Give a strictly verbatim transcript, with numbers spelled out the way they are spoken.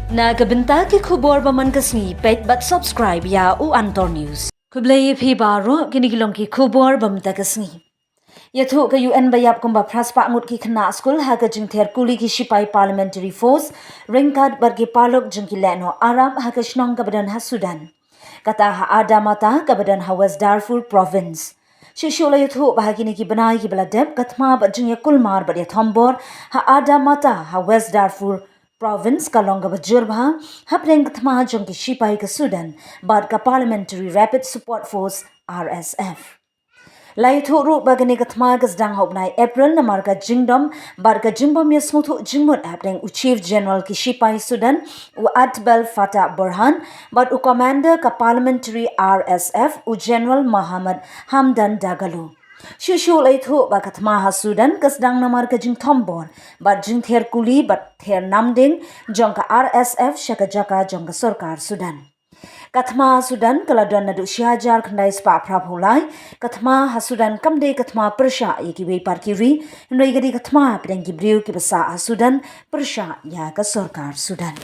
Na ka bynta ki khubor ba man ka sngi, peit bad subscribe ïa U Antor News. Khublei ïa phi baroh, kine ki long ki khubor ba mynta ka sngi. Ïathuh ka U N ba ïap kumba phra spah ngut ki khynnah skul ha ka jingther kuli ki shipai Parliamentary Force ryngkat bad ki paralok jong ki lehnoh Arab ha ka shnong kaba don ha Sudan. Kata ha Ada Mata kaba don ha West Darfur Province. Shuh shuh la ïathuh ba ha kine ki bnai kiba la dep, ka thma bad jingïakulmar bad ïathombor ha Ada Mata ha West Darfur Province ka long kaba jur bha hapdeng ka thma jong ki shipai ka Sudan bad ka Parliamentary Rapid Support Force, R S F. La ïathuh ruh ba kane ka thma ka sdang ha u bnai April namar ka jingdom bad ka jingbym ïasngewthuh jingmut hapdeng u Chief General ki shipai Sudan, u Abdel Fattah Burhan, bad u Commander ka Parliamentary R S F, u General Mohammad Hamdan Dagalo. Shuh shuh la ïathuh ba ka thma ha Sudan ka sdang namar ka jingthombor bad jingther kuli bad ther namding jong ka R S F sha ka jaka jong ka sorkar Sudan. Ka thma ha Sudan ka la don naduh shi hajar khyndai spah phra phew lai. Ka thma ha Sudan kam dei ka thma pyrshah ïa kiwei pat ki ri, hynrei ka dei ka thma hapdeng ki briew kiba sah ha Sudan pyrshah ïa ka sorkar Sudan.